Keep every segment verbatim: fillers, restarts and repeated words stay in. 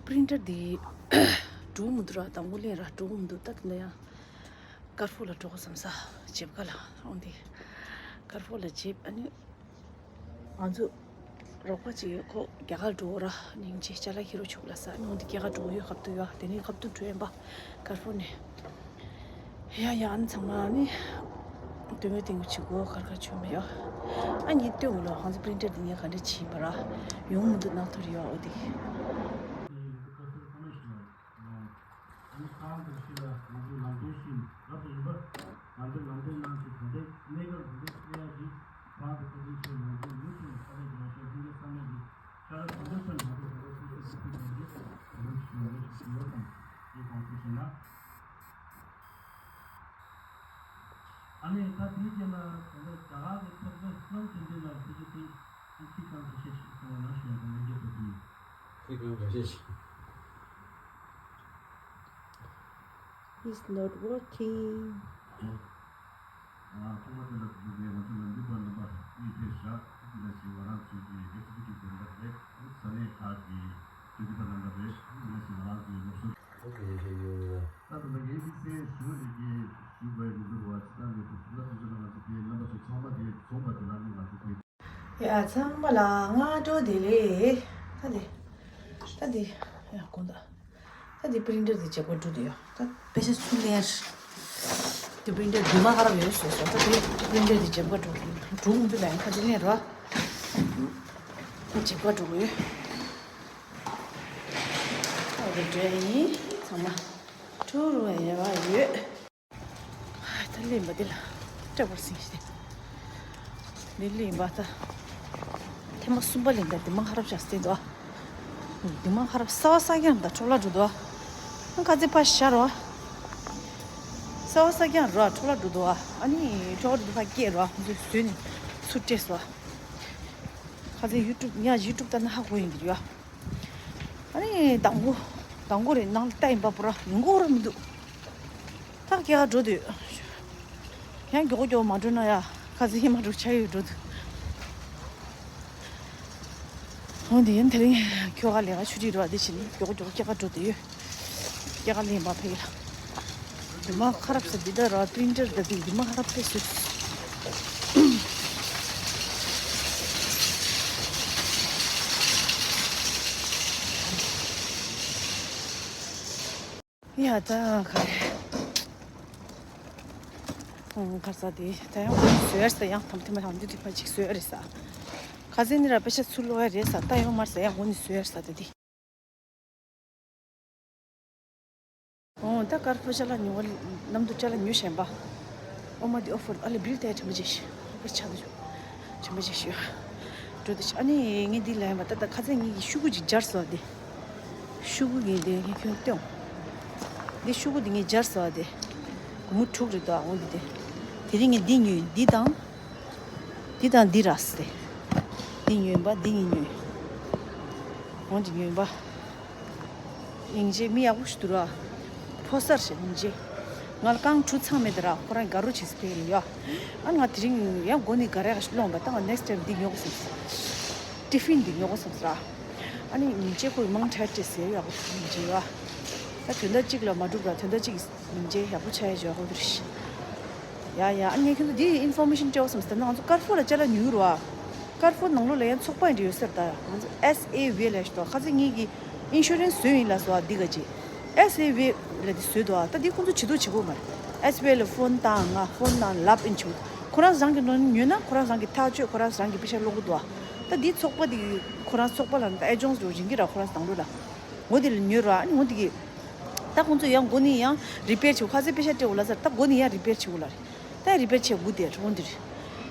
པི་རིན་ཊར་འདི་འགྲོ་མི་འདུག་ར། དང་པོ་ལེན་ར་འགྲོ་མི་འདུག་ད་དེ་ལ་ཡང་ཀར་ཕོར་ལ་འགྲོ་དགོས་བསམ་ས། ཇེབ་ཀ་ལ་འོང་དེ། ཀར་ཕོར་ལ་ཇེབ་ཨ་ནི། ང་ཚོ་རོགས་པ་ཅིག་ཡོད། ཁོ་རྒྱ་གར་འགྲོ་ར། སྙིང་རྗེ། ཅ་ལག་ཁྱེར་རོགས་བྱུག་ལ་ས་ནང་དུ་རྒྱ་གར་འགྲོ་ཡོད། ཁབ་ཏུ་ཡོད། དེ་ནས་ཁབ་ཏུ་འགྲོ་ཡིན་པ། ཀར་ཕོར་ནས། ཡ་ཡ། ཨ་ནི་ཚང་མ་ནི་སྟོན་མོ་སྟོན་གི་བྱེད་དགོས། ཁར་ཁར་བྱུང་མེད་ཡོད། ཨ་ནི་སྟོན་གི་ལོ། ང་ཚོ་པི་རིན་ཊར་འདི་ངས་ག་འདྲ་བྱིན་པ་ར། ཡོང་མི་འདུག་ནག་ཐོར་ཡོད། འོ་དེ། ཨ་ནི་ཁང་དང་ཕྱི་ལ་ང་ཚོའི་ལམ་སྟོན་ཤིང་རབ་ཏུ་ཡིན་པར། ང་ཚོའི་ལམ་སྟོན་ནང་གི་གྲོང་སྡེ་གནས་སྐབས་གྲོང་སྡེ་ལྔ་གི་ཁང་དུ་བཀའ་དྲིན་ཆེ། ང་ཚོའི་མུ་མཐུད་ནས་ཁ་ལས་སྒྲོལ་ཤོག་ལྷུན་གྱིས་བསམ་མེད་ཀྱི་ཤ་ར་གྲོང་སྡེ་ཚོ་ང་ཚོའི་གྲོང་སྡེ་སོ་སོའི་སྲིད་ཇུས་དང་འབྲེལ་གོ་རིམ་ཞིག་ཡོང་བའི་ཞིག་ཡོད་དམ་ཞེས་དགོངས་ཞུ་ཞུས་ན། ཨ་ནི་ད་དེའི་རྗེས་ལ་ད་ལྟ་རྒྱ་གར་གྱི་ཚོགས་པའི་གནམ་དེ་འདྲའི་ལ་ཕེབས་རྒྱུ་དེ་ཚིག་རྐང་ཁ་ཤས་ཤིག་གསུང་བ་ན་ཞུ་ཡ་དང་ལེགས་སྐྱེས་ཐོབ་ཀྱི། ཚིག་རྐང་ཁ་ཤས་ཤིག It's not working. ཨ། ཚོགས་པ་དེ་ལ་འཛུལ་ནས་ང་ཚོ་ལ་འདི་པར་རྣམ་པ་གཉིས་ཕེབས་བཞག་ཅིག་ལ་ཞིག་ང་རང་ཚོའི་གི་ཨེག་ཟི་ཀུ་ཊིབ་ཌི་རེག་ཊར་རེད། ས་གནས་ཁག་གི་ཅིག་འདི་པར་རྣམ་པ་རེད། ཅིག་ལ་ཞིག་ང་རང་ཚོའི་སློབ་གསོ། ཨོ་ཁེ། ད་དུང་ངའི་དམིགས་བསལ་ཞུ་འདོད་ཀྱི་ཞུ་དགོས་མི་འདུག་བ། ཅི་ལྟར་ལས་དུ་ད་དུས་ཚོད་ལ་ང་ཚོ་དེ་རྣམ་པ་ཚོ་ཚང་མ་དེ་འཛོམས་པ་དེ་ལ་ནི་ང་ཚོ་དེ། ཡ། ཚང་མ་ལ་སྔ་དྲོ་བདེ་ལེགས། ད་དེ། ད་དེ། ཡ། དགོངས་དག་ད་དེ་པི་རིན་ཊར་དེ་ཇེབ་ཀ་འགྲོ་དུ་ཡོད། ད་དཔེ་ཆ་ཚུར་ལེན་ཡ། དེ་པི་རིན་ཊར་འདི་མ་ཁ་རབ་ཡོད་སོ་སོ། ད་དེ་པི་རིན་ཊར་དེ་ཇེབ་ཀ་འགྲོ་འགྲོ་མི་འདུག་ལ་ཡང་ཁ་ཚིག་ལེན་རོགས། ཇེབ་ཀ་འགྲོ་གི་ཡོད། ད་དེ་འདྲ་ཡིན། ཚང་མ་ཁྲོ་རུ་ཡ་ཡ་བ་ཡོད། ད་ལེན་པ་འདི་ལ་སྐྲ་བར་ཟིན་ཞིག་འདི་ལེན་པ་ད་ཐེངས་མ་གསུམ་པ་ལེན་ད། འདི་མ་ཁ་རབ་བྱ་སྟེ་འདུག་འདི་མ་ཁ་རབ་ས་བ་ས་རྐྱང་ད་འཕྲོ་བརླག་འགྲོ་འདུག་ཨ། ཁ་ཚིག་ཕ་ཤ་རོ། ས་བ་ས་རྐྱང་རོ་འཕྲོ་བརླག་འགྲོ་འདུག་ཨ་ནི་འཕྲོ་བརླག་འགྲོ་འདུག་ཕ་སྐད་རོ། འདི་བཟོས་ནས་ཚུར་སྤྲད་སོ། ཁ་ཚིག་ཡུ་ཊུབ་ཉ་ཡུ་ཊུབ་ལྟ་ན་ཧ་གོ་ཡིན་འདི་རོ། ཨ་ནི་དང་པོ་དང་པོ་རེད། ནང་ལ་ལྟ་ཡིན་པ་པོ་ར་ཡོང་གོ་ར་མི་འདུག་ད་སྐྱེ་ག་འགྲོ་འདུག་ཡང་མགྱོགས་མགྱོགས་མ་འགྲོ་ན་ཡ། ཁ་ཚིག་ཧི་མ་འགྲོ་ཆ་ཡོད་འགྲོ་འདུག་འོ་འདི་ཡིན། དེ་རིང་ཁྱོ་ག་ལས་ཀ་ཆུ་ཊི་རོ། འདི་བྱིན་མགྱོགས་མགྱོགས་སྐྱེ་ག་འགྲོ་འདུག་ཡོད། སྐྱེ་ག་ལེན་པ་ཕེ་ལ། འདི་མ་ཁ་རབ་ས་འདི་ད་ར་པི་རིན་ཊར་ད་འདི་འདི་མ་ཁ་རབ་ཕེ་སུ། ཡ་ད་ག་རེ། ཨང་། ག་རེ་ཟ་དེ་ད་ཡང་ངོ་ནི་བཟོས་ཡར་ཟ། ཡང་དམ་ཐེངས་མ་དང་དུ་དེ་ཕ་ཅིག་བཟོས་ཡར་ཟ། ཁ་ཟས་ནི་ར་པེ་ཤ་ཚུར་ལོག་ཡ་རེད་ཟ། ད་ཡང་མར་ཟ་ཡང་ངོ་ནི་བཟོས་ཡར་ཟ་ད་དེ། ཨོ་ད་ཀར་ཕོར་ཅ་ལག་ཉོ་བ་ལམ་དུ་ཅ་ལག་ཉོ་བཞིན་པ། ཨོ་མ་དེ་ཨོ་ཕོར་ཨ་ལེ་བིལ་དེ་དྲན་པ་ཅིག་ཤི་ཨོ་ཕོར་ཆག་དུ་དྲན་པ་ཅིག་ཤི། འགྲོ་དུ་ཤི། ཨ་ནི་ངས་འདི་ལ་ཡིན་པ་ད་ད་ཁ་ཚ་ངེད་ཀྱི་ཤུ་གུ་ཅིག་སྦྱར་སོང་དེ། ཤུ་གུ་ངས་དེ་ངས་ཁྱོད་སྟོན། འདི་ཤུ་གུ་འདི་ངས་སྦྱར་སོང་དེ། སྒོར་མོ་དྲུག་རེད་དོ། འོང་འདི་དེ། དེ་རིང་ངས་འདི་ཉོས། འདི་དང་། འདི་དང་འདི་རག་སྟེ། འདི་ཉོས་པ་འདི་ངས་ཉོས། འོང་འདི་ཉོས་པ། སྙིང་རྗེ། མི་ཡག་པོ་ཞིག་འདུག་ར། ཕོ་གསར་ཞིག་སྙིང་རྗེ། ང་ལ་རྐང་དྲུག་ཚང་མེད་དེ་ར། ཁོ་རང་དགའ་རོགས་བྱེད་སྲིད་ཡོད། ཨ་ང་དེ་རིང་ཡང་མགོ་ནི་དགའ་རེ་ག་ཞིག་སློང་པ། ད་ང་ནེག་སི་ཊེམ་འདི་ཉོ་དགོས་བསམ་སོང་། ཊི་ཕིན་འདི་ཉོ་དགོས་བསམ་སོང་ར། ཨ་ནི་སྙིང་རྗེ་ཁོས་མང་ཁྲལ་སྤྲད་ཟེར་ཡག་པོ་སྙིང་རྗེ་ཡོད། ད་དོན་དག་གཅིག་ལ་མ་འགྲུབ་ར། དོན་དག་གཅིག་སྙིང་རྗེ་ཡག་པོ་ཆགས་ཡ་ཡོད་གོ་དུ་རེད། ཡ་ཡ། ཨ་ངས་ཁྱོད་ཚོ་འདི་ཨིན་ཕོར་མེ་ཤན་སྤྲད་དགོས་བསམ་སོང་། ད་ང་ཚོ་ཀར་ཕོར་ལ་ཅ་ལག་ཉོས་ར། ཀར་ཕོར་ནང་ལོགས་ལ་ཡང་ཚོགས་པ་འདྲ་ཡོད་ས་རེད། ད་ང་ཚོ་ཨེས་ཨེ་ཝེ་ལབ་ཞིག་འདུག་ཁ་ཚ་ངེད་ཀྱི་ཨིན་ཤུ་རན་སི་བཟོས་ཡིན་ལབ་སོང་། ཨ་འདི་ག་ཅི། ཨེས་ཨེ་ཝེ་ལབ་འདི་བཟོས་འདུག་ཨ་ད་འདི་ཁོང་ཚོ་བྱེད་དུ་བྱེད་དགོས་མ་རེད། ཨེས་ཨེ་ཝེ་ལ་ཕོན་བཏང་། ང་ཕོན་བཏང་ལབ་ཨིན་བྱེད་དགོས། ཁོ་རང་རང་གི་ནང་ནས་ཉོས་ན་ཁོ་རང་རང་གི་ཐག་གཅོད། ཁོ་རང་རང་གི་པེ་ཤ་སློག་གི་འདུག་ཨ་ད་འདི་ཚོགས་པ་འདི་ཁོ་རང་ཚོགས་པ་ལ་ད་ཨེ་ཇོན་སི་རུ་རིང་གི་ར། ཁོ་རང་ནང་ལོགས་ལ་ངོ་འདི་ལ་ཉོས་ར། ཨ་ནི་ངོ་འདི་གི་ད་ཁོང་ཚོ་ཡང་མགོ་ནས་ཡང་རི་པེར་བྱེད། ཁ་ཚ་པེ་ཤ་སྤྲད་འོ་ལ་ཟེར། ད་མགོ་ནས་ཡང་རི་པེར་བྱེད་འོ་ལ་རེད། ད་རི་པེར་བྱེད་དགོས་དེ་འོ་འདི་རེད།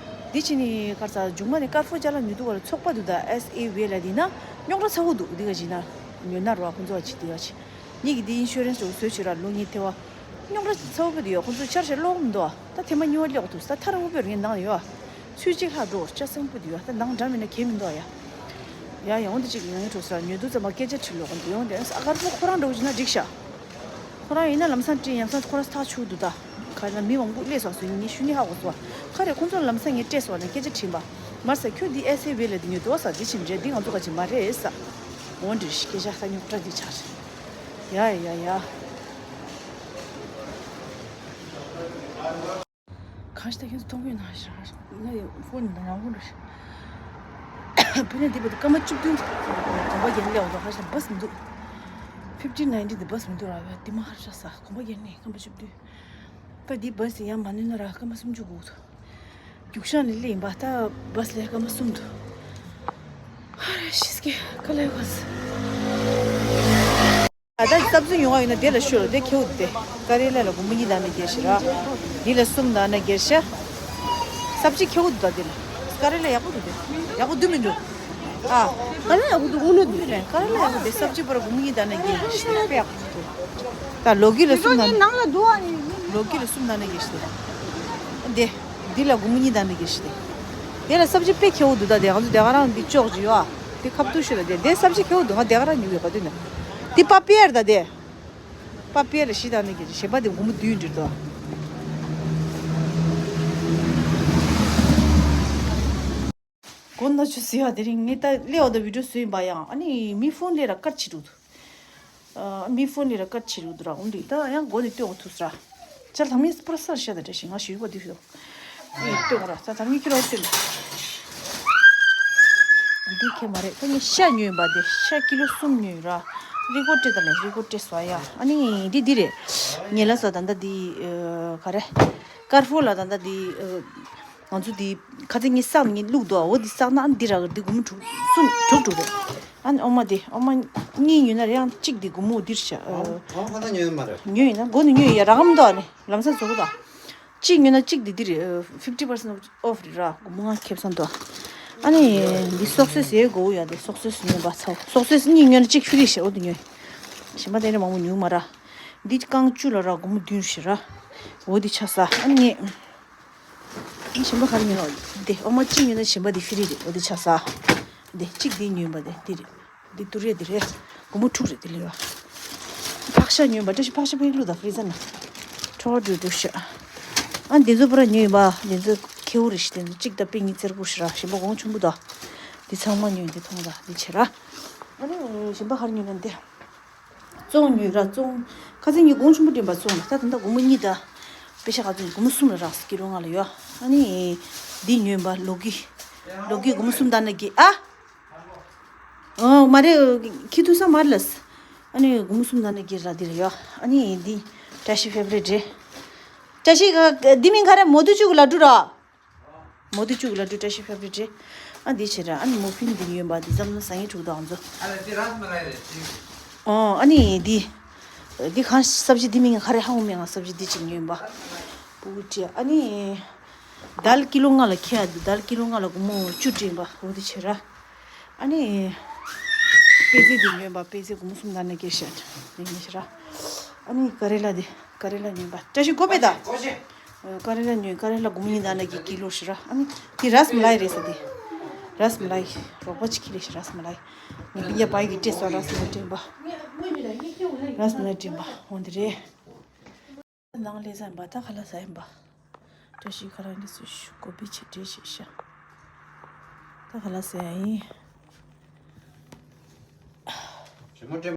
འདི་ཕྱི་ནས་ག་རེ་ཟ། མཇུག་མ་ནས་ཀར་ཕོར་ཅ་ལག་ཉོ་དུས་སྒང་ལ་ཚོགས་པ་འདུག་ད་ཨེས་ཨེ་ཝེ་ལབ་འདི་ན་རྙོག་དྲ་ཚ་པོ་འདུག་འདི་ག་ཅིག་ན་ཉོས་ན་རོ། ཁོང་ཚོ་ག་ཅིག་འདི་ག་ཅིག་ངེད་ཀྱི་འདི་ཨིན་ཤུ་རན་སི་འདྲ་བོ་བཟོས་བྱས་ར་ལོ་གཉིས་ཐེ་བ། རྙོག་དྲ་ཚ་པོ་འདུག་ཡ། ཁོང་ཚོ་ཆར་ཆར་སློག་མི་འདུག་ད་ཐེངས་མ་གཉིས་པ་སླེབས་འདུག་ད་ཐག་རིང་པོ་དཔེ་རིང་ནང་ཡོད། ཚུལ་གཅིག་ལྷག་འགྲོ་ལྕགས་སྲིན་པོ་འདུག་ཡ། ད་ནང་འདྲ་མིན་ན་གས་མི་འདུག་ཡ། ཡ་ཡ། འོ་འདི་ཅིག་ངའི་གྲོགས་ས་ཉོ་དུས་ཙམ་པ་སྐད་ཆ་དྲིས་ལོག་འདི་འོ་འདི་ཨ་ཀར་ཕོར་ཁོ་རང་འདྲ་བོ་ཅིག་ན་འགྲིག་ཤག་ཁོ་རང་ཡིན་ན་ལམ་སང་དྲིས། ཡང་སང་ཁོ་རང་ཐག་ཆོད་འདུག་ད་ག་ན་མི་མང་པོ་སླེབས་སོང་ཟེར། ངས་ཤུ་ནི་ཧ་གོ་སོང་། ཁ་རེ་ཁོང་ཚོ་ལམ་སང་ངས་སྤྲད་སོང་ནས་སྐད་ཆ་དྲིས་པ། མར་ཟེར་ཁྱོད་འདི་ཨེས་ཨེ་ཝེ་ལ་འདི་ཉོས་འདུག་ཟེར། འདི་ཕྱིན་རེད། འདི་ང་ཚོ་ག་ཅིག་མ་རེད་ཟེར། འོན་ཏེ་སྐད་ཆ་ས་རྙོག་དྲ་འདི་ཆགས་ཤག་ཡ་ཡ་ཡ། གང་ཞིག་ད་ཁྱེད་ཚོ་མཐོང་གི་ཡོད་ན་ཧ་ཤ་ཧ་ཤ། ང་ཡི་ཕོན་ནང་ཡང་ཧུན་རུ་ཤ། ཕུ་ནེ་འདི་བར་དུ་སྐར་མ་བཅུ་བདུན་གོམ་པ་བརྒྱབ་ནས་ལས་འོ་དོ་ཧ་ཤ་བྷས་མི་འདུག་ཕིབ་ཊིན་ནའིན་ཊིན་འདི་བྷས་མི་འདུག་ར་བ་འདི་མ་ཧ་ཤ་ས་གོམ་པ་བརྒྱབ་ནས་སྐར་མ་བཅུ་བདུན། ད་འདི་བྷས་ཡང་མ་ནུས་ན་ར་སྐར་མ་སུམ་ཅུ་འགོར་འདུག་རྒྱུག་ཤང་ནས་སླེབས་ཡིན་པ་ད་བྷས་ལས་སྐར་མ་གསུམ་འདུག་ཧ་རེ་ཤིས་ཀེ་ཀ་ལེ་བྷས། ད་ལྟ་སབ་ཛི་ཉོ་བ་ཡིན་ན་དེ་ལ་ཤོད་རོགས་དེ་ཁེའུ་དེ། ཀ་རེ་ལ་ལ་སྒོར་མོ་གཉིས་དང་ནས་བརྒྱད་ཤི་ར། འདི་ལ་གསུམ་དང་ནས་བརྒྱད་ཤ། སབ་ཛི་ཁེའུ་འདུག་ད་དེ་ལ། ཀ་རེ་ལ་ཡག་པོ་འདུག་དེ། ཡག་པོ་འདུག་མི་འདུག་ཨ། ཀ་རེ་ལ་ཡག་པོ་འདུག་དངོས་གནས་འདུག་ཀ་རེ་ལ་ཡག་པོ་དེ་སབ་ཛི་པར་སྒོར་མོ་གཉིས་དང་ནས་བརྒྱད་ཤི་དཔེ་ཡག་པོ་འདུག་ད་ལོ་གི་ལ་གསུམ་དང་། ནང་ལ་འདུག་ཨ་ནི། ལོ་གི་ལ་གསུམ་དང་ནས་བརྒྱད་ཤི་དེ། དེ། འདི་ལ་སྒོར་མོ་གཉིས་དང་ནས་བརྒྱད་ཤི་དེ། དེ་ལ་སབ་ཛི་དཔེ་ཁེའུ་འདུག་ད་དེ་ང་ཚོ་དེ་ག་རང་འདི་ཅོག་ཅིག་ཡོད་ཨ། དེ་ཁབ་ཏུ་ཤི་ལ་དེ་དེ་སབ་ཛི་ཁེའུ་འདུག་ང་དེ་ག་རང་ཉོ་གི་ག་དུས་ནས། དེ་པ་པེར་ད་དེ། པ་པེར་ལ་ཤི་དང་ནས་བརྒྱད་ཤི་གཞན་པ་དེ་སྒོར་མོ་བདུན་འདྲི་དོ། གོ་ན་ཆུ་སི་ཡ་དེ་རིང་ངས་ད་ལེའོ་ད་བི་ཌིའོ་བཟོས་ཡིན་པ་ཡང་ཨ་ནི་མི་ཕོན་ལས་ར་ཀར་ཆི་རུ་འདུག་ཨ་མི་ཕོན་ལས་ར་ཀར་ཆི་རུ་འདུག་ར་འོང་འདི་ད་ཡང་གོ་ནས་སྟོན་འོ་ཐུག་སྲ། ཅལ་ཐང་མིས་པར་སར་ཤ་ད་བྲེ་ཞིང་ང་ཞུས་པ་འདི་ཤོད། ཨི་སྟོན་ར་ས་ཐང་མིས་ཁྱི་རོ་སྟོན། འདི་ཁེ་མ་རེད་ད་ངས་ཤ་ཉོས་ཡིན་པ་དེ་ཤ་ཀི་ལོ་གསུམ་ཉོས་ར། རི་གོ་སྤྲད་ད་ལེ་རི་གོ་སྤྲད་སོ་ཡ་ཨ་ནི་འདི་འདི་རེད། ངས་ལ་ས་ད་ད་འདི་ག་རེ། ཀར་ཕོ་ལ་ད་ད་འདི། ང་ཚོ་འདི་ཁ་ཚ་ངའི་བསགས་ངའི་བླུག་འདུག་འོ་འདི་བསགས་ན་འདི་རག་འདི་སྒོར་མོ་དྲུག་གསུམ་དྲུག་དྲུག་རེད། ཨ་ནི་ཨོ་མ་འདི་ཨོ་མ་གཉིས་ཉོས་ན་རེ་ཡང་གཅིག་འདི་སྒོར་མོ་འདིར་བཞག་འོ་ཁ་ཚ་ཉོས་མ་རེད། ཉོས་ཡིན་ན་མགོ་ནས་ཉོས་ཡ་རག་གམ་འདུག་ཨ་ནི་ལམ་སང་བཟོ་གི་འདུག་གཅིག་ཉོས་ན་གཅིག་འདི་འདིར་ཕིབ་ཊི་པར་སེན་ཊི་ཨོཕ་རེད་ར་སྒོར་མོ་ལྔ་ཁེབས་སང་འདུག་ཨ་ནི་འདི་སོག་སོས་ཟས་དགོས་ཡ་འདི་སོག་སོས་ཉོས་པ་ཚ་སོག་སོས་གཉིས་ཉོས་ན་གཅིག་ཕི་རི་བྱས་འོ་འདི་ཉོས། གཞན་པ་དེ་འདྲ་མང་པོ་ཉོས་མ་ར། འདི་རྐང་བཅུ་ལ་ར་སྒོར་མོ་བདུན་བྱས་ར། འོ་འདི་ཆ་ས་ཨ་ནི། གཞན་པ་ག་རེ་ཉོས་ཡོད། འདི་ཨོ་མ་གཅིག་ཉོས་ན་གཞན་པ་འདི་ཕི་རི་རེད་འོ་འདི་ཆ་ས། འདི་གཅིག་འདི་ཉོས་པ་འདི་འདི་རེད། འདི་ཏུ་རེད་འདི་རེད། སྒོར་མོ་དྲུག་རེད་འདི་ལས་ཡོད། ཕག་ཤ་ཉོས་པ་བཀྲ་ཤིས་ཕག་ཤ་ཕེག་ལུ་དང་ཕི་རི་ཛར་ན། ཁྲོ་བ་འགྲོ་འགྲོ་ཤ། ཨ་འདི་ཚོ་པུ་ར་ཉོས་ཡིན་པ་འདི་ཚོ་ཁེའུ་རེད་ཤི་འདི་ཚོ་གཅིག་དང་པེ་གཉིས་ཚེར་པོ་ཤི་ར་གཞན་པ་གོང་ཆུང་པོ་དང་། འདི་ཚང་མ་ཉོས་འདི་མཐོང་དང་འདི་བྱེད་ར། ཨ་ནི་གཞན་པ་ག་རེ་ཉོས་ན་འདི། བཙོང་ཉོས་ར་བཙོང་། ཁ་སང་ངས་གོང་ཆུང་པོ་འདྲེན་པ་བཙོང་ལ་ད་ད་ལྟ་སྒོར་མོ་གཉིས་དང་། པེ་ཤ་ག་ཚོད་སྒོར་མོ་གསུམ་ལ་རག་སི་ཀི་ལོ་ལྔ་ལ་ཡོད། ཨ་ནི། འདི་ཉོས་པ་ལོ་གི། ལོ་གི་སྒོར་མོ་གསུམ་དང་ན་གི་ཨ། ཨོ་མ་རེད། ཁྱི་ཐུག་ས་མར་ལ། ཨ་ནི་སྒོར་མོ་གསུམ་དང་ན་གི་ར་འདི་ལ་ཡོད། ཨ་ནི་འདི། བཀྲ་ཤིས་ཕེབས་རེད་འདྲེ། བཀྲ་ཤིས་ག་འདི་མིང་ག་རེ་མོ་ཏུ་ཅུ་གི་ལ་འགྲོ་ར། མོ་ཏི་ཅུག་ལ་ཏུ་བཀྲ་ཤིས་ཕེབས་རེད་དྲི། ཨ་འདི་བྱེད་ར་ཨ་ནི་མོ་ཕིན་འདི་ཉོས་པ་འདི་ཙམ་ན་ཟ་ངེ་དྲུག་དང་ཚོ། ཨ་ལ་འདི་ར་སི་མ་ལའི་རེད་དྲི། ཨོ་ཨ་ནི་འདི། འདི་གང་སབ་ཇི་འདི་མིང་ག་རེ་ཧ་གོ་མེད་ང་སབ་ཇི་འདི་ཅིག་ཉོས་པ། པུ་ཀུ་ཏི་ཨ་ནི། དལ་ཀི་ལོ་ལྔ་ལ་ཁྱེད་ཨ་འདི་དལ་ཀི་ལོ་ལྔ་ལ་སྒོར་མོ་བཅུ་སྤྲད་པ་འོ་འདི་བྱེད་ར། ཨ་ནི། པེ་ཙེ་འདི་ཉོས་པ་པེ་ཙེ་སྒོར་མོ་གསུམ་དང་ན་སྐྱེ་ཤ་འདི་ཉོས་ཤི་ར། ཨ་ནི་ཀ་རེ་ལ་འདི་ཀ་རེ་ལ་ཉོས་པ་བཀྲ་ཤིས་གོ་པེ་ད། ཀ་རེ་ལ་ཉོས་ཀ་རེ་ལ་སྒོར་མོ་གཉིས་དང་ན་གི་ཀི་ལོ་ཤི་ར། ཨ་ནི་འདི་ར་སི་མ་ལའི་རེད་ས་འདི། ར་སི་མ་ལའི་རོགས་པ་ཅིག་ཁྱེར་རེ་ཤི་ར་སི་མ་ལའི། ངས་འདི་ཡ་བའི་གི་སྤྲད་སོ་ར་སི་མ་ལའི་དྲན་པ། ར་སི་མ་ལའི་དྲན་པ་འོ་འདི་རེད། ནང་ལས་ཟ་ཡིན་པ་ད་ཁ་ལག་ཟ་ཡིན་པ། བཀྲ་ཤིས་ཁ་རང་གིས་སུ་ཞུ་ཀོ་པི་ཆེ་གྲས་ཞེས་ཤ། ད་ཁ་ལག་ཟ་ཡ་ཡིན།